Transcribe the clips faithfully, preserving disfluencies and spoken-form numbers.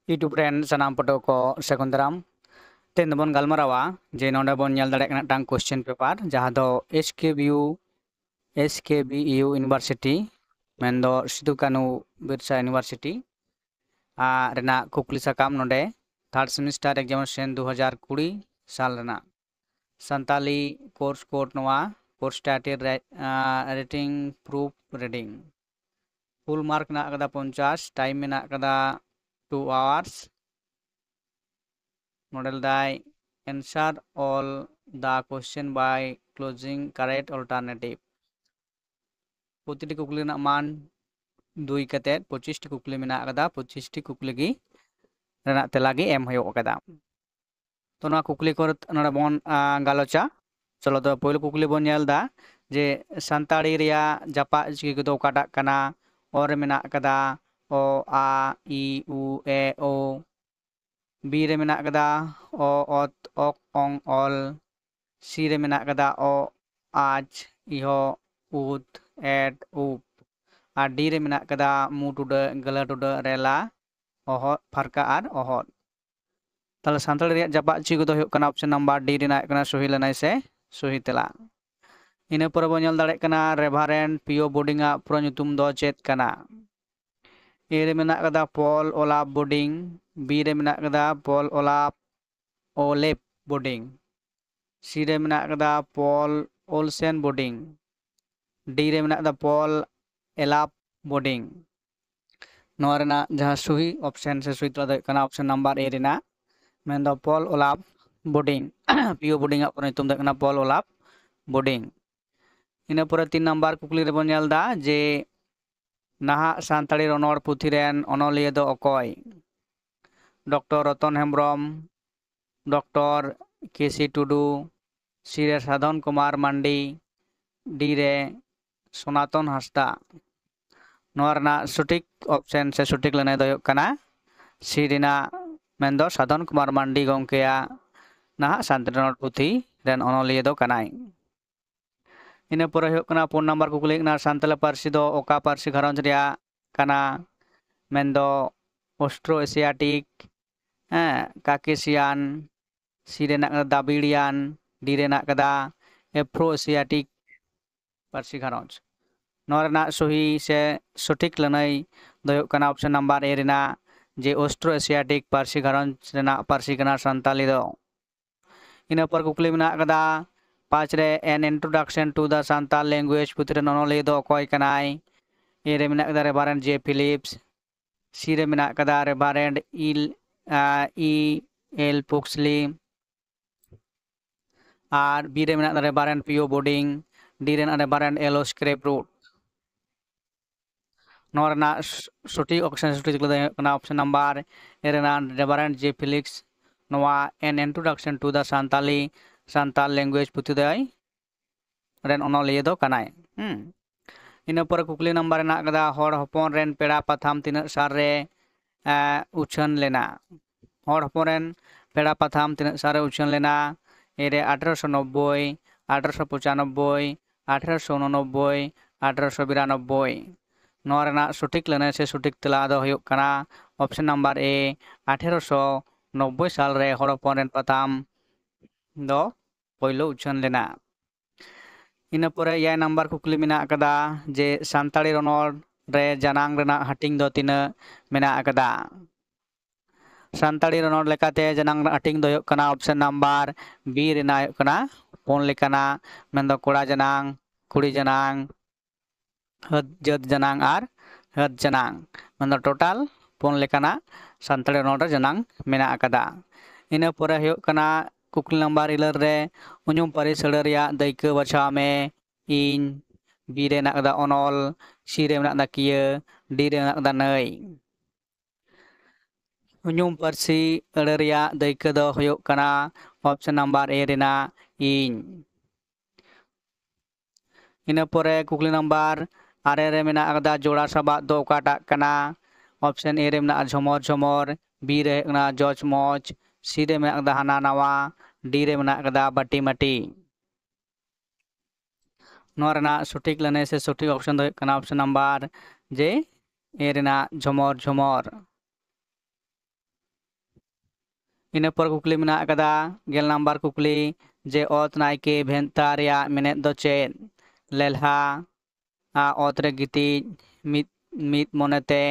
YouTube ᱨᱮᱱ ᱥᱟᱱᱟᱢ ᱯᱟᱹᱴᱷᱩᱣᱟᱹ ᱠᱚ ᱥᱟᱹᱜᱩᱱ ᱫᱟᱨᱟᱢ᱾ ᱛᱮᱦᱮᱧ ᱫᱚᱵᱚᱱ ᱜᱟᱞᱢᱟᱨᱟᱣᱟ ᱡᱮ ᱱᱚᱰᱮ ᱵᱚᱱ ᱧᱮᱞ ᱫᱟᱲᱮᱭᱟᱜ ᱠᱟᱱᱟ ᱢᱤᱫᱴᱟᱝ question paper, ᱡᱟᱦᱟᱸ ᱫᱚ S K B U, S K B U University, ᱢᱮᱱᱫᱚ ᱥᱤᱫᱩ ᱠᱟᱹᱱᱦᱩ ᱵᱤᱨᱥᱟ University ᱟᱜ ᱨᱮᱱᱟᱜ ᱠᱩᱠᱞᱤ ᱥᱟᱠᱟᱢ ᱱᱚᱰᱮ third semester examination ᱫᱩ ᱦᱟᱡᱟᱨ ᱠᱩᱲᱤ ᱥᱟᱞ ᱨᱮᱱᱟᱜ᱾ ᱥᱟᱱᱛᱟᱞᱤ course code ᱱᱚᱣᱟ, course title ᱨᱮ, ᱟᱸ, writing proof reading᱾ Full mark ᱢᱮᱱᱟᱜ ᱟᱠᱟᱫᱟ ᱯᱚᱧᱪᱟᱥ, time ᱢᱮᱱᱟᱜ ᱟᱠᱟᱫᱟ two hours᱾ ᱱᱚᱰᱮ ᱞᱮᱫᱟᱭ answer all the question by choosing correct alternative᱾ ᱯᱨᱚᱛᱤᱴᱤ ᱠᱩᱠᱞᱤ ᱨᱮᱱᱟᱜ ᱢᱟᱱ ᱫᱩᱭ ᱠᱟᱛᱮᱫ ᱯᱚᱸᱪᱤᱥ ᱴᱤ ᱠᱩᱠᱞᱤ ᱢᱮᱱᱟᱜ ᱟᱠᱟᱫᱟ, ᱯᱚᱸᱪᱤᱥ ᱴᱤ ᱠᱩᱠᱞᱤ ᱜᱮ ᱨᱮᱱᱟᱜ ᱛᱮᱞᱟ ᱜᱮ ᱮᱢ ᱦᱩᱭᱩᱜ ᱟᱠᱟᱫᱟ᱾ ᱛᱚ ᱱᱚᱣᱟ ᱠᱩᱠᱞᱤ ᱠᱚ ᱱᱚᱰᱮ ᱵᱚᱱ, ᱟ, ᱜᱟᱞᱚᱪᱟ᱾ ᱪᱚᱞᱚ ᱛᱚ ᱯᱳᱭᱞᱳ ᱠᱩᱠᱞᱤ ᱵᱚᱱ ᱧᱮᱞ ᱮᱫᱟ ᱡᱮ ᱥᱟᱱᱛᱟᱲᱤ ᱨᱮᱭᱟᱜ ᱡᱟᱯᱟᱜ ᱪᱤᱠᱤ ᱠᱚᱫᱚ ᱚᱠᱟᱴᱟᱜ ᱠᱟᱱᱟ? ᱚ ᱨᱮ ᱢᱮᱱᱟᱜ ᱟᱠᱟᱫᱟ ᱚ, ᱟ, ᱤ, ᱩ, ᱮ, ᱳ᱾ ᱵᱤ ᱨᱮ ᱢᱮᱱᱟᱜ ᱟᱠᱟᱫᱟ ᱚ, ᱚᱛ, ᱚᱠ, ᱚᱝ, ᱚᱞ᱾ ᱥᱤ ᱨᱮ ᱢᱮᱱᱟᱜ ᱟᱠᱟᱫᱟ ᱚ, ᱟᱪ, ᱤᱦᱚ, ᱩᱛ, ᱮᱴ, ᱩᱯ᱾ ᱟᱨ ᱰᱤ ᱨᱮ ᱢᱮᱱᱟᱜ ᱟᱠᱟᱫᱟ ᱢᱩ ᱴᱩᱰᱟᱹᱜ, ᱜᱟᱹᱞᱟᱹ ᱴᱩᱰᱟᱹᱜ, ᱨᱮᱞᱟ, ᱚᱦᱚᱫ, ᱯᱷᱟᱨᱠᱟ ᱟᱨ ᱚᱦᱚᱫ᱾ ᱛᱟᱦᱞᱮ ᱥᱟᱱᱛᱟᱲᱤ ᱨᱮᱭᱟᱜ ᱡᱟᱯᱟᱜ ᱪᱤᱠᱤ ᱠᱚᱫᱚ ᱦᱩᱭᱩᱜ ᱠᱟᱱᱟ option number D ᱨᱮᱱᱟᱜ ᱦᱩᱭᱩᱜ ᱠᱟᱱᱟ ᱥᱩᱦᱤ ᱞᱟᱹᱱᱟᱹᱭ ᱥᱮ ᱥᱩᱦᱤ ᱛᱮᱞᱟ᱾ ᱤᱱᱟᱹ ᱯᱚᱨᱮ ᱵᱚᱱ ᱧᱮᱞ ᱫᱟᱲᱮᱭᱟᱜ ᱠᱟᱱᱟ Reverend Pio Boarding ᱟᱜ ᱯᱩᱨᱟᱹ ᱧᱩᱛᱩᱢ ᱫᱚ ᱪᱮᱫ ᱠᱟᱱᱟ? ᱮ ᱨᱮ ᱢᱮᱱᱟᱜ ᱟᱠᱟᱫᱟ ᱯᱚᱞ ᱚᱞᱟᱯ ᱵᱳᱰᱤᱝ, ᱵᱤ ᱨᱮ ᱢᱮᱱᱟᱜ ᱟᱠᱟᱫᱟ ᱯᱚᱞ ᱚᱞᱟᱯ ᱚᱞᱮᱯ ᱵᱳᱰᱤᱝ, ᱥᱤ ᱨᱮ ᱢᱮᱱᱟᱜ ᱟᱠᱟᱫᱟ ᱯᱚᱞ ᱳᱞᱥᱮᱱ ᱵᱳᱰᱤᱝ, ᱰᱤ ᱨᱮ ᱢᱮᱱᱟᱜ ᱟᱠᱟᱫᱟ ᱯᱚᱞ ᱮᱞᱟᱯ ᱵᱳᱰᱤᱝ᱾ ᱱᱚᱣᱟ ᱨᱮᱱᱟᱜ ᱡᱟᱦᱟᱸ ᱥᱩᱦᱤ option ᱥᱮ ᱥᱩᱦᱤ ᱛᱮᱞᱟ ᱫᱚ ᱦᱩᱭᱩᱜ ᱠᱟᱱᱟ option number A ᱨᱮᱱᱟᱜ, ᱢᱮᱱᱫᱚ ᱯᱚᱞ ᱚᱞᱟᱯ ᱵᱳᱰᱤᱝ, ᱯᱤᱭᱳ ᱵᱳᱰᱤᱝ ᱟᱜ ᱯᱩᱨᱟᱹ ᱧᱩᱛᱩᱢ ᱫᱚ ᱦᱩᱭᱩᱜ ᱠᱟᱱᱟ ᱯᱚᱞ ᱚᱞᱟᱯ ᱵᱳᱰᱤᱝ᱾ ᱤᱱᱟᱹ ᱯᱚᱨᱮ ᱛᱤᱱ ᱱᱟᱢᱵᱟᱨ ᱠᱩᱠᱞᱤ ᱨᱮᱵᱚᱱ ᱧᱮᱞ ᱮᱫᱟ ᱡᱮ ᱱᱟᱦᱟᱜ ᱥᱟᱱᱛᱟᱲᱤ ᱨᱚᱱᱚᱲ ᱯᱩᱛᱷᱤ ᱨᱮᱱ ᱚᱱᱚᱞᱤᱭᱟᱹ ᱫᱚ ᱚᱠᱚᱭ? ᱰᱚᱠᱴᱚᱨ ᱨᱚᱛᱚᱱ ᱦᱮᱢᱵᱨᱚᱢ, ᱰᱚᱠᱴᱚᱨ ᱠᱮ ᱥᱤ ᱴᱩᱰᱩ, ᱥᱤ ᱨᱮ ᱥᱟᱫᱷᱚᱱ ᱠᱩᱢᱟᱨ ᱢᱟᱱᱰᱤ, ᱰᱤ ᱨᱮ ᱥᱚᱱᱟᱛᱚᱱ ᱦᱟᱸᱥᱫᱟ᱾ ᱱᱚᱣᱟ ᱨᱮᱱᱟᱜ ᱥᱚᱴᱷᱤᱠ option ᱥᱮ ᱥᱚᱴᱷᱤᱠ ᱞᱟᱹᱱᱟᱹᱭ ᱫᱚ ᱦᱩᱭᱩᱜ ᱠᱟᱱᱟ ᱥᱤ ᱨᱮᱱᱟᱜ, ᱢᱮᱱᱫᱚ ᱥᱟᱫᱷᱚᱱ ᱠᱩᱢᱟᱨ ᱢᱟᱱᱰᱤ ᱜᱚᱢᱠᱮᱭᱟᱜ ᱱᱟᱦᱟᱜ ᱥᱟᱱᱛᱟᱲᱤ ᱨᱚᱱᱚᱲ ᱯᱩᱛᱷᱤ ᱨᱮᱱ ᱚᱱᱚᱞᱤᱭᱟᱹ ᱫᱚ ᱠᱟᱱᱟᱭ᱾ ᱤᱱᱟᱹ ᱯᱚᱨᱮ ᱦᱩᱭᱩᱜ ᱠᱟᱱᱟ ᱯᱩᱱ ᱱᱟᱢᱵᱟᱨ ᱠᱩᱠᱞᱤ ᱦᱩᱭᱩᱜ ᱠᱟᱱᱟ, ᱥᱟᱱᱛᱟᱲᱤ ᱯᱟᱹᱨᱥᱤ ᱫᱚ ᱚᱠᱟ ᱯᱟᱹᱨᱥᱤ ᱜᱷᱟᱨᱚᱸᱡᱽ ᱨᱮᱭᱟᱜ ᱠᱟᱱᱟ? ᱢᱮᱱᱫᱚ Austro-Asiatic, ᱦᱮᱸ, Caucasian, C ᱨᱮ ᱢᱮᱱᱟᱜ ᱠᱟᱫᱟ Dravidian, D ᱨᱮ ᱢᱮᱱᱟᱜ ᱠᱟᱫᱟ Afro-Asiatic ᱯᱟᱹᱨᱥᱤ ᱜᱷᱟᱨᱚᱸᱡᱽ᱾ ᱱᱚᱣᱟ ᱨᱮᱱᱟᱜ ᱥᱚᱦᱤ ᱥᱮ ᱥᱚᱴᱷᱤᱠ ᱞᱟᱹᱱᱟᱹᱭ ᱫᱚ ᱦᱩᱭᱩᱜ ᱠᱟᱱᱟ option number A ᱨᱮᱱᱟᱜ, ᱡᱮ Austro-Asiatic ᱯᱟᱹᱨᱥᱤ ᱜᱷᱟᱨᱚᱸᱡᱽ ᱨᱮᱱᱟᱜ ᱯᱟᱹᱨᱥᱤ ᱠᱟᱱᱟ ᱥᱟᱱᱛᱟᱞᱤ ᱫᱚ᱾ ᱤᱱᱟᱹ ᱯᱚᱨ ᱠᱩᱠᱞᱤ ᱢᱮᱱᱟᱜ ᱠᱟᱫᱟ ᱯᱟᱸᱪ ᱨᱮ, An Introduction to the Santal Language ᱯᱩᱛᱷᱤ ᱨᱮᱱ ᱚᱱᱚᱞᱤᱭᱟᱹ ᱫᱚ ᱚᱠᱚᱭ ᱠᱟᱱᱟᱭ? A ᱨᱮ ᱢᱮᱱᱟᱜ ᱠᱟᱫᱟ Reverend J Phillips, C ᱨᱮ ᱢᱮᱱᱟᱜ ᱠᱟᱫᱟ Reverend ᱤᱞ, ᱟ, E L Pugsley, ᱟᱨ B ᱨᱮ ᱢᱮᱱᱟᱜ ᱠᱟᱫᱟ Reverend P O Bowden, D ᱨᱮ ᱢᱮᱱᱟᱜ ᱠᱟᱫᱟ Reverend L O Scripps Root᱾ ᱱᱚᱣᱟ ᱨᱮᱱᱟᱜ ᱥ-, ᱥᱚᱴᱷᱤᱠ option, ᱥᱚᱴᱷᱤᱠ ᱛᱮᱞᱟ ᱫᱚ ᱦᱩᱭᱩᱜ ᱠᱟᱱᱟ option number A ᱨᱮᱱᱟᱜ Reverend J Phillips᱾ ᱱᱚᱣᱟ An Introduction to the Santali, Santal Language ᱯᱩᱛᱷᱤ ᱫᱚᱭ ᱨᱮᱱ ᱚᱱᱚᱞᱤᱭᱟᱹ ᱫᱚ ᱠᱟᱱᱟᱭ᱾ ᱦᱩᱸ᱾ ᱤᱱᱟᱹ ᱯᱚᱨᱮ ᱠᱩᱠᱞᱤ ᱱᱟᱢᱵᱟᱨ ᱦᱮᱱᱟᱜ ᱠᱟᱫᱟ, ᱦᱚᱲ ᱦᱚᱯᱚᱱ ᱨᱮᱱ ᱯᱮᱲᱟ ᱯᱟᱛᱷᱟᱢ ᱛᱤᱱᱟᱹᱜ ᱥᱟᱞ ᱨᱮ, ᱮ, ᱩᱪᱷᱟᱹᱱ ᱞᱮᱱᱟ? ᱦᱚᱲ ᱦᱚᱯᱚᱱ ᱨᱮᱱ ᱯᱮᱲᱟ ᱯᱟᱛᱷᱟᱢ ᱛᱤᱱᱟᱹᱜ ᱥᱟᱞ ᱨᱮ ᱩᱪᱷᱟᱹᱱ ᱞᱮᱱᱟ? A ᱨᱮ ᱟᱴᱷᱨᱚᱥᱚ ᱱᱚᱵᱵᱳᱭ, ᱟᱴᱷᱨᱚᱥᱚ ᱯᱚᱸᱪᱟᱱᱚᱵᱵᱳᱭ, ᱟᱴᱷᱨᱚᱥᱚ ᱩᱱᱚᱱᱚᱵᱵᱳᱭ, ᱟᱴᱷᱨᱚᱥᱚ ᱵᱤᱨᱟᱱᱚᱵᱵᱳᱭ᱾ ᱱᱚᱣᱟ ᱨᱮᱱᱟᱜ ᱥᱚᱴᱷᱤᱠ ᱞᱟᱹᱱᱟᱹᱭ ᱥᱮ ᱥᱚᱴᱷᱤᱠ ᱛᱮᱞᱟ ᱫᱚ ᱦᱩᱭᱩᱜ ᱠᱟᱱᱟ option number A, ᱟᱴᱷᱨᱚᱥᱚ ᱱᱚᱵᱵᱳᱭ ᱥᱟᱞ ᱨᱮ ᱦᱚᱲ ᱦᱚᱯᱚᱱ ᱨᱮᱱ ᱯᱟᱛᱷᱟᱢ ᱫᱚ ᱯᱳᱭᱞᱳ ᱩᱪᱷᱟᱹᱱ ᱞᱮᱱᱟ᱾ ᱤᱱᱟᱹ ᱯᱚᱨᱮ ᱮᱭᱟᱭ ᱱᱟᱢᱵᱟᱨ ᱠᱩᱠᱞᱤ ᱢᱮᱱᱟᱜ ᱟᱠᱟᱫᱟ ᱡᱮ ᱥᱟᱱᱛᱟᱲᱤ ᱨᱚᱱᱚᱲ ᱨᱮ ᱡᱟᱱᱟᱝ ᱨᱮᱱᱟᱜ ᱦᱟᱹᱴᱤᱧ ᱫᱚ ᱛᱤᱱᱟᱹᱜ ᱢᱮᱱᱟᱜ ᱟᱠᱟᱫᱟ? ᱥᱟᱱᱛᱟᱲᱤ ᱨᱚᱱᱚᱲ ᱞᱮᱠᱟᱛᱮ ᱡᱟᱱᱟᱝ ᱨᱮᱱᱟᱜ ᱦᱟᱹᱴᱤᱧ ᱫᱚ ᱦᱩᱭᱩᱜ ᱠᱟᱱᱟ option number B ᱨᱮᱱᱟᱜ ᱦᱩᱭᱩᱜ ᱠᱟᱱᱟ ᱯᱩᱱ ᱞᱮᱠᱟᱱᱟᱜ, ᱢᱮᱱᱫᱚ ᱠᱚᱲᱟ ᱡᱟᱱᱟᱝ, ᱠᱩᱲᱤ ᱡᱟᱱᱟᱝ, ᱦᱟᱹᱛ ᱡᱟᱹᱛ ᱡᱟᱱᱟᱝ ᱟᱨ ᱦᱟᱹᱛ ᱡᱟᱱᱟᱝ, ᱢᱮᱱᱫᱚ total ᱯᱩᱱ ᱞᱮᱠᱟᱱᱟᱜ ᱥᱟᱱᱛᱟᱲᱤ ᱨᱚᱱᱚᱲ ᱨᱮ ᱡᱟᱱᱟᱝ ᱢᱮᱱᱟᱜ ᱟᱠᱟᱫᱟ᱾ ᱤᱱᱟᱹ ᱯᱚᱨᱮ ᱦᱩᱭᱩᱜ ᱠᱟᱱᱟ ᱠᱩᱠᱞᱤ ᱱᱟᱢᱵᱟᱨ ᱤᱨᱟᱹᱞ ᱨᱮ, ᱩᱧᱩᱢ ᱯᱟᱹᱨᱤᱥ ᱟᱹᱲᱟᱹ ᱨᱮᱭᱟᱜ ᱫᱟᱹᱭᱠᱟᱹ ᱵᱟᱪᱷᱟᱣ ᱢᱮ᱾ ᱤᱧ, B ᱨᱮ ᱢᱮᱱᱟᱜ ᱟᱠᱟᱫᱟ ᱚᱱᱚᱞ, C ᱨᱮ ᱢᱮᱱᱟᱜ ᱟᱠᱟᱫᱟ ᱠᱤᱭᱟᱹ, D ᱨᱮ ᱢᱮᱱᱟᱜ ᱟᱠᱟᱫᱟ ᱱᱟᱹᱭ᱾ ᱩᱧᱩᱢ ᱯᱟᱹᱨᱥᱤ ᱟᱹᱲᱟᱹ ᱨᱮᱭᱟᱜ ᱫᱟᱹᱭᱠᱟᱹ ᱫᱚ ᱦᱩᱭᱩᱜ ᱠᱟᱱᱟ option number A ᱨᱮᱱᱟᱜ ᱤᱧ᱾ ᱤᱱᱟᱹ ᱯᱚᱨᱮ ᱠᱩᱠᱞᱤ ᱱᱟᱢᱵᱟᱨ ᱟᱨᱮ ᱨᱮ ᱢᱮᱱᱟᱜ ᱟᱠᱟᱫᱟ, ᱡᱚᱲᱟ ᱥᱟᱵᱟᱫ ᱫᱚ ᱚᱠᱟᱴᱟᱜ ᱠᱟᱱᱟ? Option A ᱨᱮ ᱢᱮᱱᱟᱜᱼᱟ ᱡᱷᱚᱢᱚᱨ ᱡᱷᱚᱢᱚᱨ, B ᱨᱮ ᱦᱩᱭᱩᱜ ᱠᱟᱱᱟ ᱡᱚᱡᱽ ᱢᱚᱡᱽ, C ᱨᱮ ᱢᱮᱱᱟᱜ ᱟᱠᱟᱫᱟ ᱦᱟᱱᱟ ᱱᱟᱣᱟ, D ᱨᱮ ᱢᱮᱱᱟᱜ ᱟᱠᱟᱫᱟ ᱵᱟᱹᱴᱤ ᱢᱟᱹᱴᱤ᱾ ᱱᱚᱣᱟ ᱨᱮᱱᱟᱜ ᱥᱚᱴᱷᱤᱠ ᱞᱟᱹᱱᱟᱹᱭ ᱥᱮ ᱥᱚᱴᱷᱤᱠ option ᱫᱚ ᱦᱩᱭᱩᱜ ᱠᱟᱱᱟ option number J, A ᱨᱮᱱᱟᱜ ᱡᱷᱚᱢᱚᱨ ᱡᱷᱚᱢᱚᱨ᱾ ᱤᱱᱟᱹ ᱯᱚᱨ ᱠᱩᱠᱞᱤ ᱢᱮᱱᱟᱜ ᱟᱠᱟᱫᱟ ᱜᱮᱞ ᱱᱟᱢᱵᱟᱨ ᱠᱩᱠᱞᱤ, ᱡᱮ ᱚᱛ ᱱᱟᱭᱠᱮ ᱵᱷᱮᱱᱛᱟ ᱨᱮᱭᱟᱜ ᱢᱮᱱᱮᱫ ᱫᱚ ᱪᱮᱫ? ᱞᱮᱞᱦᱟ, ᱟ, ᱚᱛ ᱨᱮ ᱜᱤᱛᱤᱡ, ᱢᱤᱫ, ᱢᱤᱫ ᱢᱚᱱᱮᱛᱮ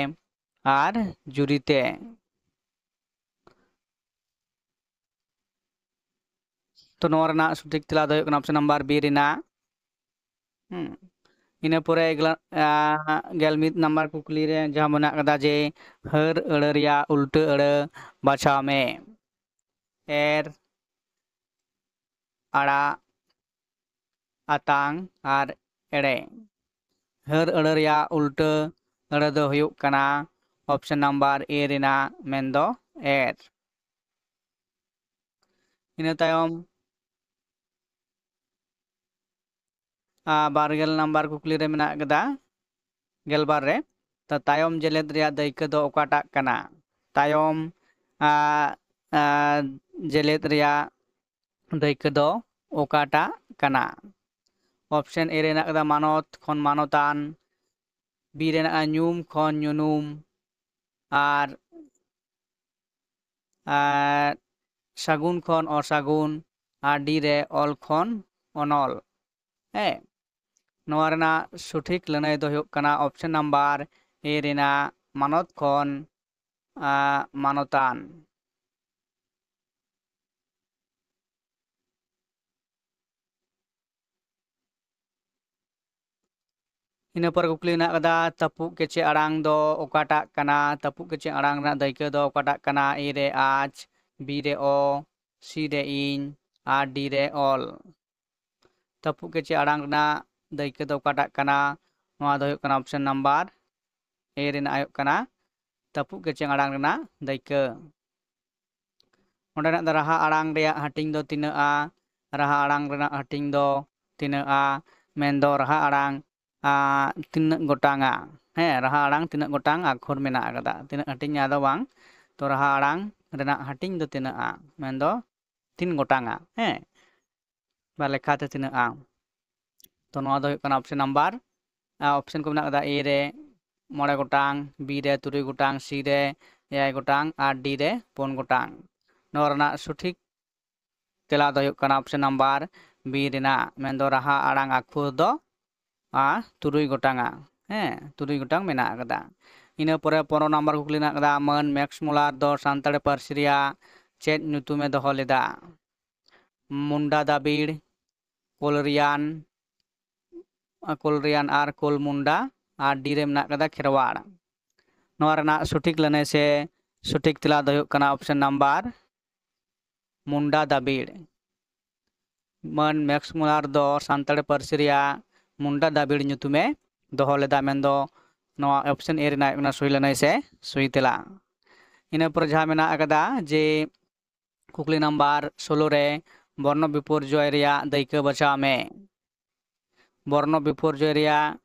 ᱟᱨ ᱡᱩᱨᱤᱛᱮ᱾ ᱛᱚ ᱱᱚᱣᱟ ᱨᱮᱱᱟᱜ ᱥᱚᱴᱷᱤᱠ ᱛᱮᱞᱟ ᱫᱚ ᱦᱩᱭᱩᱜ ᱠᱟᱱᱟ ᱚᱯᱥᱮᱱ ᱱᱟᱢᱵᱟᱨ ᱵᱤ ᱨᱮᱱᱟᱜ᱾ ᱦᱩᱸ᱾ ᱤᱱᱟᱹ ᱯᱚᱨᱮ ᱮᱜᱞᱟ-, ᱟ, ᱜᱮᱞ ᱢᱤᱫ ᱱᱟᱢᱵᱟᱨ ᱠᱩᱠᱞᱤ ᱨᱮ ᱡᱟᱦᱟᱸ ᱢᱮᱱᱟᱜ ᱠᱟᱫᱟ ᱡᱮ ᱦᱟᱹᱨ ᱟᱹᱲᱟᱹ ᱨᱮᱭᱟᱜ ᱩᱞᱴᱟᱹ ᱟᱹᱲᱟᱹ ᱵᱟᱪᱷᱟᱣ ᱢᱮ᱾ ᱮᱨ, ᱟᱲᱟᱜ, ᱟᱛᱟᱝ ᱟᱨ ᱮᱲᱮ᱾ ᱦᱟᱹᱨ ᱟᱹᱲᱟᱹ ᱨᱮᱭᱟᱜ ᱩᱞᱴᱟᱹ ᱟᱹᱲᱟᱹ ᱫᱚ ᱦᱩᱭᱩᱜ ᱠᱟᱱᱟ ᱚᱯᱥᱮᱱ ᱱᱟᱢᱵᱟᱨ ᱮ ᱨᱮᱱᱟᱜ, ᱢᱮᱱᱫᱚ ᱮᱨ᱾ ᱤᱱᱟᱹ ᱛᱟᱭᱚᱢ ᱟ, ᱵᱟᱨ ᱜᱮᱞ ᱱᱟᱢᱵᱟᱨ ᱠᱩᱠᱞᱤ ᱨᱮ ᱢᱮᱱᱟᱜ ᱟᱠᱟᱫᱟ, ᱜᱮᱞᱵᱟᱨ ᱨᱮ, ᱛᱚ ᱛᱟᱭᱚᱢ ᱡᱮᱞᱮᱫ ᱨᱮᱭᱟᱜ ᱫᱟᱹᱭᱠᱟᱹ ᱫᱚ ᱚᱠᱟᱴᱟᱜ ᱠᱟᱱᱟ? ᱛᱟᱭᱚᱢ, ᱟ, ᱟ, ᱡᱮᱞᱮᱫ ᱨᱮᱭᱟᱜ ᱫᱟᱹᱭᱠᱟᱹ ᱫᱚ ᱚᱠᱟᱴᱟᱜ ᱠᱟᱱᱟ? ᱚᱯᱥᱮᱱ ᱮ ᱨᱮ ᱢᱮᱱᱟᱜ ᱟᱠᱟᱫᱟ ᱢᱟᱱᱚᱛ ᱠᱷᱚᱱ ᱢᱟᱱᱚᱛᱟᱱ, ᱵᱤ ᱨᱮ ᱢᱮᱱᱟᱜᱼᱟ ᱧᱩᱢ ᱠᱷᱚᱱ ᱧᱩᱱᱩᱢ, ᱟᱨ ᱟᱨ ᱥᱟᱹᱜᱩᱱ ᱠᱷᱚᱱ ᱚᱥᱟᱹᱜᱩᱱ, ᱟᱨ ᱰᱤ ᱨᱮ ᱚᱞ ᱠᱷᱚᱱ ᱚᱱᱚᱞ᱾ ᱦᱮᱸ, ᱱᱚᱣᱟ ᱨᱮᱱᱟᱜ ᱥᱚᱴᱷᱤᱠ ᱞᱟᱹᱱᱟᱹᱭ ᱫᱚ ᱦᱩᱭᱩᱜ ᱠᱟᱱᱟ ᱚᱯᱥᱮᱱ ᱱᱟᱢᱵᱟᱨ ᱮ ᱨᱮᱱᱟᱜ ᱢᱟᱱᱚᱛ ᱠᱷᱚᱱ, ᱟ, ᱢᱟᱱᱚᱛᱟᱱ᱾ ᱤᱱᱟᱹ ᱯᱚᱨᱮ ᱠᱩᱠᱞᱤ ᱢᱮᱱᱟᱜ ᱟᱠᱟᱫᱟ, ᱛᱟᱹᱯᱩᱜ ᱠᱮᱪᱮᱫ ᱟᱲᱟᱝ ᱫᱚ ᱚᱠᱟᱴᱟᱜ ᱠᱟᱱᱟ? ᱛᱟᱹᱯᱩᱜ ᱠᱮᱪᱮᱫ ᱟᱲᱟᱝ ᱨᱮᱱᱟᱜ ᱫᱟᱹᱭᱠᱟᱹ ᱫᱚ ᱚᱠᱟᱴᱟᱜ ᱠᱟᱱᱟ? ᱮ ᱨᱮ ᱟᱡ, ᱵᱤ ᱨᱮ ᱚ, ᱥᱤ ᱨᱮ ᱤᱧ, ᱟᱨ ᱰᱤ ᱨᱮ ᱚᱞ᱾ ᱛᱟᱹᱯᱩᱜ ᱠᱮᱪᱮᱫ ᱟᱲᱟᱝ ᱨᱮᱱᱟᱜ ᱫᱟᱹᱭᱠᱟᱹ ᱫᱚ ᱚᱠᱟᱴᱟᱜ ᱠᱟᱱᱟ? ᱱᱚᱣᱟ ᱫᱚ ᱦᱩᱭᱩᱜ ᱠᱟᱱᱟ ᱚᱯᱥᱮᱱ ᱱᱟᱢᱵᱟᱨ ᱮ ᱨᱮᱱᱟᱜ ᱦᱩᱭᱩᱜ ᱠᱟᱱᱟ ᱛᱟᱹᱯᱩᱜ ᱠᱮᱪᱮᱫ ᱟᱲᱟᱝ ᱨᱮᱱᱟᱜ ᱫᱟᱹᱭᱠᱟᱹ᱾ ᱚᱸᱰᱮᱱᱟᱜ ᱫᱚ ᱨᱟᱦᱟ ᱟᱲᱟᱝ ᱨᱮᱭᱟᱜ ᱦᱟᱹᱴᱤᱧ ᱫᱚ ᱛᱤᱱᱟᱹᱜᱼᱟ? ᱨᱟᱦᱟ ᱟᱲᱟᱝ ᱨᱮᱱᱟᱜ ᱦᱟᱹᱴᱤᱧ ᱫᱚ ᱛᱤᱱᱟᱹᱜᱼᱟ? ᱢᱮᱱᱫᱚ ᱨᱟᱦᱟ ᱟᱲᱟᱝ, ᱟ, ᱛᱤᱱᱟᱹᱜ ᱜᱚᱴᱟᱝᱟ? ᱦᱮᱸ, ᱨᱟᱦᱟ ᱟᱲᱟᱝ ᱛᱤᱱᱟᱹᱜ ᱜᱚᱴᱟᱝ ᱟᱠᱷᱚᱨ ᱢᱮᱱᱟᱜ ᱟᱠᱟᱫᱟ? ᱛᱤᱱᱟᱹᱜ ᱦᱟᱹᱴᱤᱧ ᱟᱫᱚ ᱵᱟᱝ, ᱛᱚ ᱨᱟᱦᱟ ᱟᱲᱟᱝ ᱨᱮᱱᱟᱜ ᱦᱟᱹᱴᱤᱧ ᱫᱚ ᱛᱤᱱᱟᱹᱜᱼᱟ? ᱢᱮᱱᱫᱚ ᱛᱤᱱ ᱜᱚᱴᱟᱝᱟ? ᱦᱮᱸ, ᱵᱟ ᱞᱮᱠᱷᱟᱛᱮ ᱛᱤᱱᱟᱹᱜᱼᱟ? ᱛᱚ ᱱᱚᱣᱟ ᱫᱚ ᱦᱩᱭᱩᱜ ᱠᱟᱱᱟ ᱚᱯᱥᱮᱱ ᱱᱟᱢᱵᱟᱨ, ᱟ, ᱚᱯᱥᱮᱱ ᱠᱚ ᱢᱮᱱᱟᱜ ᱟᱠᱟᱫᱟ ᱮ ᱨᱮ ᱢᱚᱬᱮ ᱜᱚᱴᱟᱝ, ᱵᱤ ᱨᱮ ᱛᱩᱨᱩᱭ ᱜᱚᱴᱟᱝ, ᱥᱤ ᱨᱮ ᱮᱭᱟᱭ ᱜᱚᱴᱟᱝ ᱟᱨ ᱰᱤ ᱨᱮ ᱯᱩᱱ ᱜᱚᱴᱟᱝ᱾ ᱱᱚᱣᱟ ᱨᱮᱱᱟᱜ ᱥᱚᱴᱷᱤᱠ ᱛᱮᱞᱟ ᱫᱚ ᱦᱩᱭᱩᱜ ᱠᱟᱱᱟ option number B ᱨᱮᱱᱟᱜ, ᱢᱮᱱᱫᱚ ᱨᱟᱦᱟ ᱟᱲᱟᱝ ᱟᱠᱷᱚᱨ ᱫᱚ ᱟᱨ ᱛᱩᱨᱩᱭ ᱜᱚᱴᱟᱝᱟ᱾ ᱦᱮᱸ, ᱛᱩᱨᱩᱭ ᱜᱚᱴᱟᱝ ᱢᱮᱱᱟᱜ ᱟᱠᱟᱫᱟ᱾ ᱤᱱᱟᱹ ᱯᱚᱨᱮ ᱯᱚᱱᱨᱚ ᱱᱟᱢᱵᱟᱨ ᱠᱩᱠᱞᱤ ᱢᱮᱱᱟᱜ ᱟᱠᱟᱫᱟ, ᱢᱟᱹᱱ ᱢᱮᱠᱥ ᱢᱩᱞᱟᱨ ᱫᱚ ᱥᱟᱱᱛᱟᱲᱤ ᱯᱟᱹᱨᱥᱤ ᱨᱮᱭᱟᱜ ᱪᱮᱫ ᱧᱩᱛᱩᱢᱮ ᱫᱚᱦᱚ ᱞᱮᱫᱟ? ᱢᱩᱱᱰᱟ ᱫᱟᱵᱤᱲ, ᱠᱳᱞᱨᱤᱭᱟᱱ, ᱠᱳᱞᱨᱤᱭᱟᱱ ᱟᱨ ᱠᱳᱞ ᱢᱩᱱᱰᱟ, ᱟᱨ D ᱨᱮ ᱢᱮᱱᱟᱜ ᱟᱠᱟᱫᱟ ᱠᱷᱮᱨᱣᱟᱲ᱾ ᱱᱚᱣᱟ ᱨᱮᱱᱟᱜ ᱥᱚᱴᱷᱤᱠ ᱞᱟᱹᱱᱟᱹᱭ ᱥᱮ ᱥᱚᱴᱷᱤᱠ ᱛᱮᱞᱟ ᱫᱚ ᱦᱩᱭᱩᱜ ᱠᱟᱱᱟ option number ᱢᱩᱱᱰᱟ ᱫᱟᱵᱤᱲ᱾ ᱢᱟᱹᱱ ᱢᱮᱠᱥ ᱢᱩᱞᱟᱨ ᱫᱚ ᱥᱟᱱᱛᱟᱲᱤ ᱯᱟᱹᱨᱥᱤ ᱨᱮᱭᱟᱜ ᱢᱩᱱᱰᱟ ᱫᱟᱵᱤᱲ ᱧᱩᱛᱩᱢᱮ ᱫᱚᱦᱚ ᱞᱮᱫᱟ, ᱢᱮᱱᱫᱚ ᱱᱚᱣᱟ option A ᱨᱮᱱᱟᱜ ᱦᱩᱭᱩᱜ ᱠᱟᱱᱟ ᱥᱩᱭ ᱞᱟᱹᱱᱟᱹᱭ ᱥᱮ ᱥᱩᱭ ᱛᱮᱞᱟ᱾ ᱤᱱᱟᱹ ᱯᱚᱨᱮ ᱡᱟᱦᱟᱸ ᱢᱮᱱᱟᱜ ᱟᱠᱟᱫᱟ ᱡᱮ ᱠᱩᱠᱞᱤ ᱱᱟᱢᱵᱟᱨ ᱥᱳᱞᱳ ᱨᱮ ᱵᱚᱨᱱᱚ ᱵᱤᱯᱚᱨᱡᱚᱭ ᱨᱮᱭᱟᱜ ᱫᱟᱹᱭᱠᱟᱹ ᱵᱟᱪᱷᱟᱣ ᱢᱮ᱾ ᱵᱚᱨᱱᱚ ᱵᱤᱯᱚᱨᱡᱚᱭ ᱨᱮᱭᱟᱜ,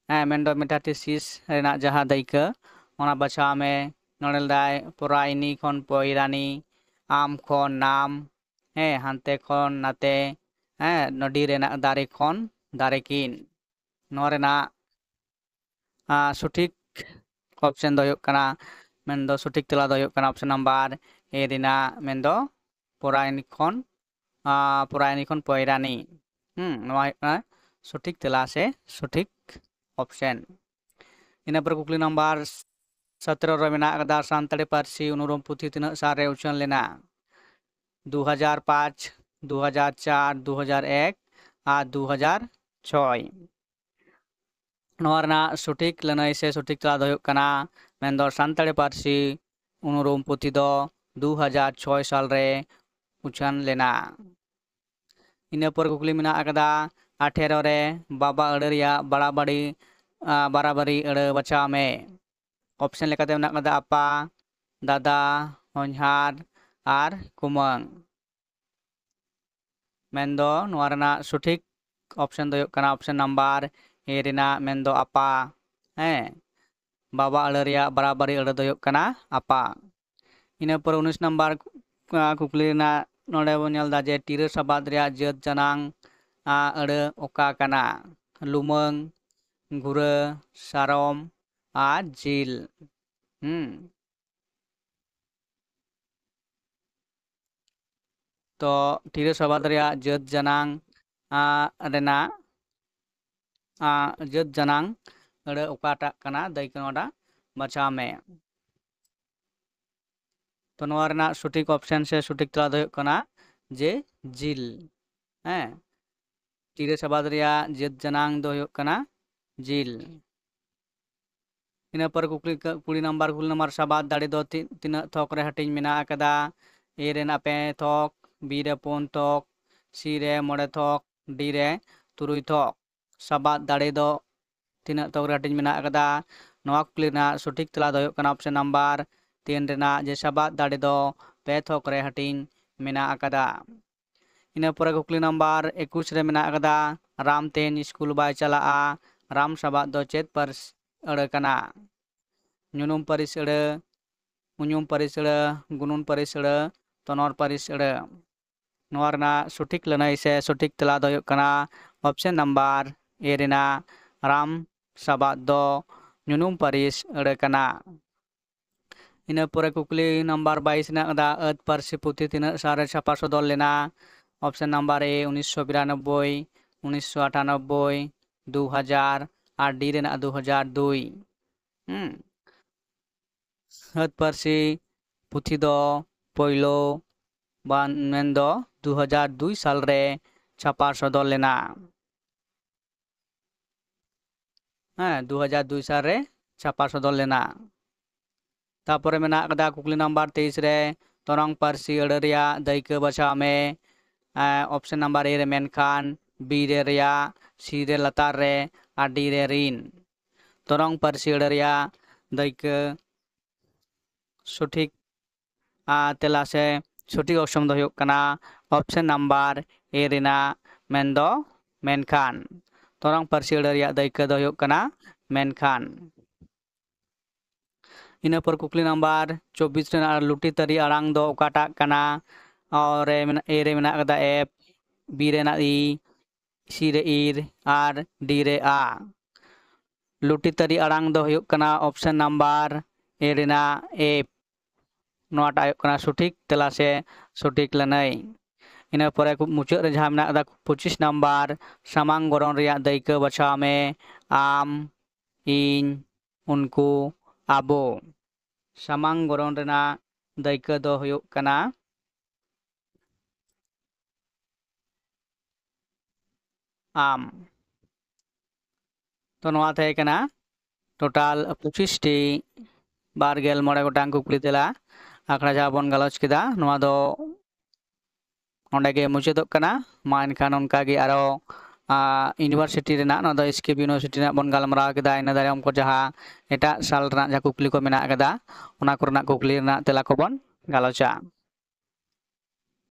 ᱦᱮᱸ, ᱢᱮᱱᱫᱚ metathesis ᱨᱮᱱᱟᱜ ᱡᱟᱦᱟᱸ ᱫᱟᱹᱭᱠᱟᱹ, ᱚᱱᱟ ᱵᱟᱪᱷᱟᱣ ᱢᱮ᱾ ᱱᱚᱰᱮ ᱞᱮᱫᱟᱭ ᱯᱚᱨᱟᱭᱱᱤ ᱠᱷᱚᱱ ᱯᱚᱭᱨᱟᱱᱤ, ᱟᱢ ᱠᱷᱚᱱ ᱱᱟᱢ, ᱦᱮᱸ, ᱦᱟᱱᱛᱮ ᱠᱷᱚᱱ ᱱᱟᱛᱮ, ᱦᱮᱸ, ᱱᱚᱰᱤ ᱨᱮᱱᱟᱜ ᱫᱟᱨᱮ ᱠᱷᱚᱱ ᱫᱟᱨᱮ ᱠᱤᱱ᱾ ᱱᱚᱣᱟ ᱨᱮᱱᱟᱜ ᱟᱨ ᱥᱚᱴᱷᱤᱠ option ᱫᱚ ᱦᱩᱭᱩᱜ ᱠᱟᱱᱟ, ᱢᱮᱱᱫᱚ ᱥᱚᱴᱷᱤᱠ ᱛᱮᱞᱟ ᱫᱚ ᱦᱩᱭᱩᱜ ᱠᱟᱱᱟ option number A ᱨᱮᱱᱟᱜ, ᱢᱮᱱᱫᱚ ᱯᱚᱨᱟᱭᱱᱤ ᱠᱷᱚᱱ, ᱟᱨ ᱯᱚᱨᱟᱭᱱᱤ ᱠᱷᱚᱱ ᱯᱚᱭᱨᱟᱱᱤ᱾ ᱦᱩᱸ, ᱱᱚᱣᱟ ᱦᱩᱭᱩᱜ ᱠᱟᱱᱟ ᱥᱚᱴᱷᱤᱠ ᱛᱮᱞᱟ ᱥᱮ ᱥᱚᱴᱷᱤᱠ option᱾ ᱤᱱᱟᱹ ᱯᱚᱨᱮ ᱠᱩᱠᱞᱤ ᱱᱟᱢᱵᱟᱨ ᱥᱚᱛᱨᱚ ᱨᱮ ᱢᱮᱱᱟᱜ ᱟᱠᱟᱫᱟ, ᱥᱟᱱᱛᱟᱲᱤ ᱯᱟᱹᱨᱥᱤ ᱩᱱᱩᱨᱩᱢ ᱯᱩᱛᱷᱤ ᱛᱤᱱᱟᱹᱜ ᱥᱟᱞ ᱨᱮ ᱩᱪᱷᱟᱹᱱ ᱞᱮᱱᱟ? ᱫᱩ ᱦᱟᱡᱟᱨ ᱯᱟᱸᱪ, ᱫᱩ ᱦᱟᱡᱟᱨ ᱪᱟᱨ, ᱫᱩ ᱦᱟᱡᱟᱨ ᱮᱠ ᱟᱨ ᱫᱩ ᱦᱟᱡᱟᱨ ᱪᱷᱚᱭ᱾ ᱱᱚᱣᱟ ᱨᱮᱱᱟᱜ ᱥᱚᱴᱷᱤᱠ ᱞᱟᱹᱱᱟᱹᱭ ᱥᱮ ᱥᱚᱴᱷᱤᱠ ᱛᱮᱞᱟ ᱫᱚ ᱦᱩᱭᱩᱜ ᱠᱟᱱᱟ, ᱢᱮᱱᱫᱚ ᱥᱟᱱᱛᱟᱲᱤ ᱯᱟᱹᱨᱥᱤ ᱩᱱᱩᱨᱩᱢ ᱯᱩᱛᱷᱤ ᱫᱚ ᱫᱩ ᱦᱟᱡᱟᱨ ᱪᱷᱚᱭ ᱥᱟᱞ ᱨᱮ ᱩᱪᱷᱟᱹᱱ ᱞᱮᱱᱟ᱾ ᱤᱱᱟᱹ ᱯᱚᱨ ᱠᱩᱠᱞᱤ ᱢᱮᱱᱟᱜ ᱟᱠᱟᱫᱟ, ᱟᱴᱷᱮᱨᱚ ᱨᱮ ᱵᱟᱵᱟ ᱟᱹᱲᱟᱹ ᱨᱮᱭᱟᱜ ᱵᱟᱲᱟᱵᱟᱲᱤ, ᱟ, ᱵᱟᱨᱟᱵᱟᱨᱤ ᱟᱹᱲᱟᱹ ᱵᱟᱪᱷᱟᱣ ᱢᱮ᱾ option ᱞᱮᱠᱟᱛᱮ ᱢᱮᱱᱟᱜ ᱟᱠᱟᱫᱟ ᱟᱯᱟ, ᱫᱟᱫᱟ, ᱦᱚᱧᱦᱟᱨ ᱟᱨ ᱠᱩᱢᱟᱹᱝ᱾ ᱢᱮᱱᱫᱚ ᱱᱚᱣᱟ ᱨᱮᱱᱟᱜ ᱥᱚᱴᱷᱤᱠ option ᱫᱚ ᱦᱩᱭᱩᱜ ᱠᱟᱱᱟ option number A ᱨᱮᱱᱟᱜ, ᱢᱮᱱᱫᱚ ᱟᱯᱟ᱾ ᱦᱮᱸ, ᱵᱟᱵᱟ ᱟᱹᱲᱟᱹ ᱨᱮᱭᱟᱜ ᱵᱟᱨᱟᱵᱟᱨᱤ ᱟᱹᱲᱟᱹ ᱫᱚ ᱦᱩᱭᱩᱜ ᱠᱟᱱᱟ ᱟᱯᱟ᱾ ᱤᱱᱟᱹ ᱯᱚᱨᱮ ᱩᱱᱤᱥ ᱱᱟᱢᱵᱟᱨ, ᱟ, ᱠᱩᱠᱞᱤ ᱨᱮᱱᱟᱜ ᱱᱚᱰᱮ ᱵᱚᱱ ᱧᱮᱞ ᱮᱫᱟ ᱡᱮ ᱴᱤᱨᱟᱹ ᱥᱟᱵᱟᱫ ᱨᱮᱭᱟᱜ ᱡᱟᱹᱛ ᱡᱟᱱᱟᱝ, ᱟ, ᱟᱹᱲᱟᱹ ᱚᱠᱟ ᱠᱟᱱᱟ? ᱞᱩᱢᱟᱹᱝ, ᱜᱷᱩᱨᱟᱹ, ᱥᱟᱨᱚᱢ ᱟᱨ ᱡᱤᱞ᱾ ᱦᱩᱸ᱾ ᱛᱚ ᱴᱤᱨᱟᱹ ᱥᱟᱵᱟᱫ ᱨᱮᱭᱟᱜ ᱡᱟᱹᱛ ᱡᱟᱱᱟᱝ ᱟᱸ, ᱨᱮᱱᱟᱜ ᱟᱸ, ᱡᱟᱹᱛ ᱡᱟᱱᱟᱝ ᱟᱹᱲᱟᱹ ᱚᱠᱟᱴᱟᱜ ᱠᱟᱱᱟ? ᱫᱟᱹᱭᱠᱟᱹ ᱱᱚᱰᱟ ᱵᱟᱪᱷᱟᱣ ᱢᱮ᱾ ᱛᱚ ᱱᱚᱣᱟ ᱨᱮᱱᱟᱜ ᱥᱚᱴᱷᱤᱠ ᱚᱯᱥᱮᱱ ᱥᱮ ᱥᱚᱴᱷᱤᱠ ᱛᱮᱞᱟ ᱫᱚ ᱦᱩᱭᱩᱜ ᱠᱟᱱᱟ ᱡᱮ ᱡᱤᱞ᱾ ᱦᱮᱸ, ᱴᱤᱨᱟᱹ ᱥᱟᱵᱟᱫ ᱨᱮᱭᱟᱜ ᱡᱟᱹᱛ ᱡᱟᱱᱟᱝ ᱫᱚ ᱦᱩᱭᱩᱜ ᱠᱟᱱᱟ ᱡᱤᱞ᱾ ᱤᱱᱟᱹ ᱯᱚᱨᱮ ᱠᱩᱠᱞᱤ ᱠᱟ-, ᱠᱩᱲᱤ ᱱᱟᱢᱵᱟᱨ, ᱠᱩᱲᱤ ᱱᱟᱢᱵᱟᱨ ᱥᱟᱵᱟᱫ ᱫᱟᱲᱮ ᱫᱚ ᱛᱤ-, ᱛᱤᱱᱟᱹᱜ ᱛᱷᱚᱠ ᱨᱮ ᱦᱟᱹᱴᱤᱧ ᱢᱮᱱᱟᱜ ᱟᱠᱟᱫᱟ? A ᱨᱮᱱᱟᱜ ᱯᱮ ᱛᱷᱚᱠ, B ᱨᱮ ᱯᱩᱱ ᱛᱷᱚᱠ, C ᱨᱮ ᱢᱚᱬᱮ ᱛᱷᱚᱠ, D ᱨᱮ ᱛᱩᱨᱩᱭ ᱛᱷᱚᱠ᱾ ᱥᱟᱵᱟᱫ ᱫᱟᱲᱮ ᱫᱚ ᱛᱤᱱᱟᱹᱜ ᱛᱷᱚᱠ ᱨᱮ ᱦᱟᱹᱴᱤᱧ ᱢᱮᱱᱟᱜ ᱟᱠᱟᱫᱟ? ᱱᱚᱣᱟ ᱠᱩᱠᱞᱤ ᱨᱮᱱᱟᱜ ᱥᱚᱴᱷᱤᱠ ᱛᱮᱞᱟ ᱫᱚ ᱦᱩᱭᱩᱜ ᱠᱟᱱᱟ ᱚᱯᱥᱮᱱ ᱱᱟᱢᱵᱟᱨ ᱛᱤᱱ ᱨᱮᱱᱟᱜ, ᱡᱮ ᱥᱟᱵᱟᱫ ᱫᱟᱲᱮ ᱫᱚ ᱯᱮ ᱛᱷᱚᱠ ᱨᱮ ᱦᱟᱹᱴᱤᱧ ᱢᱮᱱᱟᱜ ᱟᱠᱟᱫᱟ᱾ ᱤᱱᱟᱹ ᱯᱚᱨᱮ ᱠᱩᱠᱞᱤ ᱱᱟᱢᱵᱟᱨ ᱮᱠᱩᱥ ᱨᱮ ᱢᱮᱱᱟᱜ ᱟᱠᱟᱫᱟ, ᱨᱟᱢ ᱛᱮᱦᱮᱧ ᱥᱠᱩᱞ ᱵᱟᱭ ᱪᱟᱞᱟᱜᱼᱟ᱾ ᱨᱟᱢ ᱥᱟᱵᱟᱫ ᱫᱚ ᱪᱮᱫ ᱯᱟᱹᱨᱤᱥ ᱟᱹᱲᱟᱹ ᱠᱟᱱᱟ? ᱧᱩᱱᱩᱢ ᱯᱟᱹᱨᱤᱥ ᱟᱹᱲᱟᱹ, ᱩᱧᱩᱢ ᱯᱟᱹᱨᱤᱥ ᱟᱹᱲᱟᱹ, ᱜᱩᱱᱩᱱ ᱯᱟᱹᱨᱤᱥ ᱟᱹᱲᱟᱹ, ᱛᱚᱱᱚᱨ ᱯᱟᱹᱨᱤᱥ ᱟᱹᱲᱟᱹ᱾ ᱱᱚᱣᱟ ᱨᱮᱱᱟᱜ ᱥᱚᱴᱷᱤᱠ ᱞᱟᱹᱱᱟᱹᱭ ᱥᱮ ᱥᱚᱴᱷᱤᱠ ᱛᱮᱞᱟ ᱫᱚ ᱦᱩᱭᱩᱜ ᱠᱟᱱᱟ ᱚᱯᱥᱮᱱ ᱱᱟᱢᱵᱟᱨ A ᱨᱮᱱᱟᱜ ᱨᱟᱢ ᱥᱟᱵᱟᱫ ᱫᱚ ᱧᱩᱱᱩᱢ ᱯᱟᱹᱨᱤᱥ ᱟᱹᱲᱟᱹ ᱠᱟᱱᱟ᱾ ᱤᱱᱟᱹ ᱯᱚᱨᱮ ᱠᱩᱠᱞᱤ ᱱᱟᱢᱵᱟᱨ ᱵᱟᱭᱤᱥ ᱨᱮᱱᱟᱜ ᱠᱟᱱᱟ, ᱟᱹᱫ ᱯᱟᱹᱨᱥᱤ ᱯᱩᱛᱷᱤ ᱛᱤᱱᱟᱹᱜ ᱥᱟᱞ ᱨᱮ ᱪᱷᱟᱯᱟ ᱥᱚᱫᱚᱨ ᱞᱮᱱᱟ? ᱚᱯᱥᱮᱱ ᱱᱟᱢᱵᱟᱨ A ᱩᱱᱤᱥᱥᱚ ᱵᱤᱨᱟᱱᱚᱵᱵᱳᱭ, ᱩᱱᱤᱥᱥᱚ ᱟᱴᱷᱟᱱᱚᱵᱵᱳᱭ, ᱫᱩ ᱦᱟᱡᱟᱨ ᱟᱨ D ᱨᱮᱱᱟᱜ ᱫᱩ ᱦᱟᱡᱟᱨ ᱫᱩᱭ᱾ ᱦᱩᱸ᱾ ᱟᱹᱫ ᱯᱟᱹᱨᱥᱤ ᱯᱩᱛᱷᱤ ᱫᱚ ᱯᱳᱭᱞᱳ ᱵᱟᱝ ᱢᱮᱱᱫᱚ ᱫᱩ ᱦᱟᱡᱟᱨ ᱫᱩᱭ ᱥᱟᱞ ᱨᱮ ᱪᱷᱟᱯᱟ ᱥᱚᱫᱚᱨ ᱞᱮᱱᱟ᱾ ᱦᱮᱸ, ᱫᱩ ᱦᱟᱡᱟᱨ ᱫᱩᱭ ᱥᱟᱞ ᱨᱮ ᱪᱷᱟᱯᱟ ᱥᱚᱫᱚᱨ ᱞᱮᱱᱟ᱾ ᱛᱟᱯᱚᱨᱮ ᱢᱮᱱᱟᱜ ᱟᱠᱟᱫᱟ ᱠᱩᱠᱞᱤ ᱱᱟᱢᱵᱟᱨ ᱛᱮᱭᱤᱥ ᱨᱮ, ᱛᱚᱨᱚᱝ ᱯᱟᱹᱨᱥᱤ ᱟᱹᱲᱟᱹ ᱨᱮᱭᱟᱜ ᱫᱟᱹᱭᱠᱟᱹ ᱵᱟᱪᱷᱟᱣ ᱢᱮ᱾ ᱮᱸ, ᱚᱯᱥᱮᱱ ᱱᱟᱢᱵᱟᱨ A ᱨᱮ ᱢᱮᱱᱠᱷᱟᱱ, B ᱨᱮ ᱨᱮᱭᱟᱜ, C ᱨᱮ ᱞᱟᱛᱟᱨ ᱨᱮ ᱟᱨ D ᱨᱮ ᱨᱤᱱ᱾ ᱛᱚᱨᱚᱝ ᱯᱟᱹᱨᱥᱤ ᱟᱹᱲᱟᱹ ᱨᱮᱭᱟᱜ ᱫᱟᱹᱭᱠᱟᱹ ᱥᱚᱴᱷᱤᱠ ᱟᱨ ᱛᱮᱞᱟ ᱥᱮ ᱥᱚᱴᱷᱤᱠ ᱚᱯᱥᱚᱱ ᱫᱚ ᱦᱩᱭᱩᱜ ᱠᱟᱱᱟ ᱚᱯᱥᱮᱱ ᱱᱟᱢᱵᱟᱨ A ᱨᱮᱱᱟᱜ, ᱢᱮᱱᱫᱚ ᱢᱮᱱᱠᱷᱟᱱ᱾ ᱛᱚᱨᱚᱝ ᱯᱟᱹᱨᱥᱤ ᱟᱹᱲᱟᱹ ᱨᱮᱭᱟᱜ ᱫᱟᱹᱭᱠᱟᱹ ᱫᱚ ᱦᱩᱭᱩᱜ ᱠᱟᱱᱟ ᱢᱮᱱᱠᱷᱟᱱ᱾ ᱤᱱᱟᱹ ᱯᱚᱨ ᱠᱩᱠᱞᱤ ᱱᱟᱢᱵᱟᱨ ᱪᱚᱵᱵᱤᱥ ᱨᱮᱱᱟᱜ ᱞᱩᱴᱤ ᱛᱟᱹᱨᱤ ᱟᱲᱟᱝ ᱫᱚ ᱚᱠᱟᱴᱟᱜ ᱠᱟᱱᱟ? ᱚ ᱨᱮ ᱢᱮᱱᱟᱜ, A ᱨᱮ ᱢᱮᱱᱟᱜ ᱟᱠᱟᱫᱟ ᱮᱯ, B ᱨᱮᱱᱟᱜ ᱤ, C ᱨᱮ ᱤᱨ ᱟᱨ D ᱨᱮ ᱟ᱾ ᱞᱩᱴᱤ ᱛᱟᱹᱨᱤ ᱟᱲᱟᱝ ᱫᱚ ᱦᱩᱭᱩᱜ ᱠᱟᱱᱟ ᱚᱯᱥᱮᱱ ᱱᱟᱢᱵᱟᱨ A ᱨᱮᱱᱟᱜ ᱮᱯ᱾ ᱱᱚᱣᱟᱴᱟᱜ ᱦᱩᱭᱩᱜ ᱠᱟᱱᱟ ᱥᱚᱴᱷᱤᱠ ᱛᱮᱞᱟ ᱥᱮ ᱥᱚᱴᱷᱤᱠ ᱞᱟᱹᱱᱟᱹᱭ᱾ ᱤᱱᱟᱹ ᱯᱚᱨᱮ ᱠᱚ ᱢᱩᱪᱟᱹᱫ ᱨᱮ ᱡᱟᱦᱟᱸ ᱢᱮᱱᱟᱜ ᱟᱠᱟᱫᱟ ᱯᱚᱸᱪᱤᱥ ᱱᱟᱢᱵᱟᱨ, ᱥᱟᱢᱟᱝ ᱜᱚᱲᱦᱚᱱ ᱨᱮᱭᱟᱜ ᱫᱟᱹᱭᱠᱟᱹ ᱵᱟᱪᱷᱟᱣ ᱢᱮ, ᱟᱢ, ᱤᱧ, ᱩᱱᱠᱩ, ᱟᱵᱚ᱾ ᱥᱟᱢᱟᱝ ᱜᱚᱲᱦᱚᱱ ᱨᱮᱱᱟᱜ ᱫᱟᱹᱭᱠᱟᱹ ᱫᱚ ᱦᱩᱭᱩᱜ ᱠᱟᱱᱟ ᱟᱢ᱾ ᱛᱚ ᱱᱚᱣᱟ ᱛᱟᱦᱮᱸ ᱠᱟᱱᱟ ᱴᱳᱴᱟᱞ ᱯᱚᱸᱪᱤᱥ ᱴᱤ ᱵᱟᱨ ᱜᱮᱞ ᱢᱚᱬᱮ ᱜᱚᱴᱟᱝ ᱠᱩᱠᱞᱤ ᱛᱮᱞᱟ ᱟᱠᱷᱲᱟ ᱡᱟᱦᱟᱸ ᱵᱚᱱ ᱜᱟᱞᱚᱪ ᱠᱮᱫᱟ, ᱱᱚᱣᱟ ᱫᱚ ᱚᱸᱰᱮ ᱜᱮ ᱢᱩᱪᱟᱹᱫᱚᱜ ᱠᱟᱱᱟ᱾ ᱢᱟ ᱮᱱᱠᱷᱟᱱ ᱚᱱᱠᱟ ᱜᱮ ᱟᱨᱚ ᱤᱭᱩᱱᱤᱵᱷᱟᱨᱥᱤᱴᱤ ᱨᱮᱱᱟᱜ, ᱱᱚᱣᱟ ᱫᱚ ᱮᱥ ᱠᱮ ᱵᱤ ᱤᱭᱩᱱᱤᱵᱷᱟᱨᱥᱤᱴᱤ ᱨᱮᱱᱟᱜ ᱵᱚᱱ ᱜᱟᱞᱢᱟᱨᱟᱣ ᱠᱮᱫᱟ, ᱤᱱᱟᱹ ᱛᱟᱭᱚᱢ ᱠᱚ ᱡᱟᱦᱟᱸ ᱮᱴᱟᱜ ᱥᱟᱞ ᱨᱮᱱᱟᱜ ᱡᱟᱦᱟᱸ ᱠᱩᱠᱞᱤ ᱠᱚ ᱢᱮᱱᱟᱜ ᱟᱠᱟᱫᱟ ᱚᱱᱟ ᱠᱚᱨᱮᱱᱟᱜ ᱠᱩᱠᱞᱤ ᱨᱮᱱᱟᱜ ᱛᱮᱞᱟ ᱠᱚᱵᱚᱱ ᱜᱟᱞᱚᱪᱟ᱾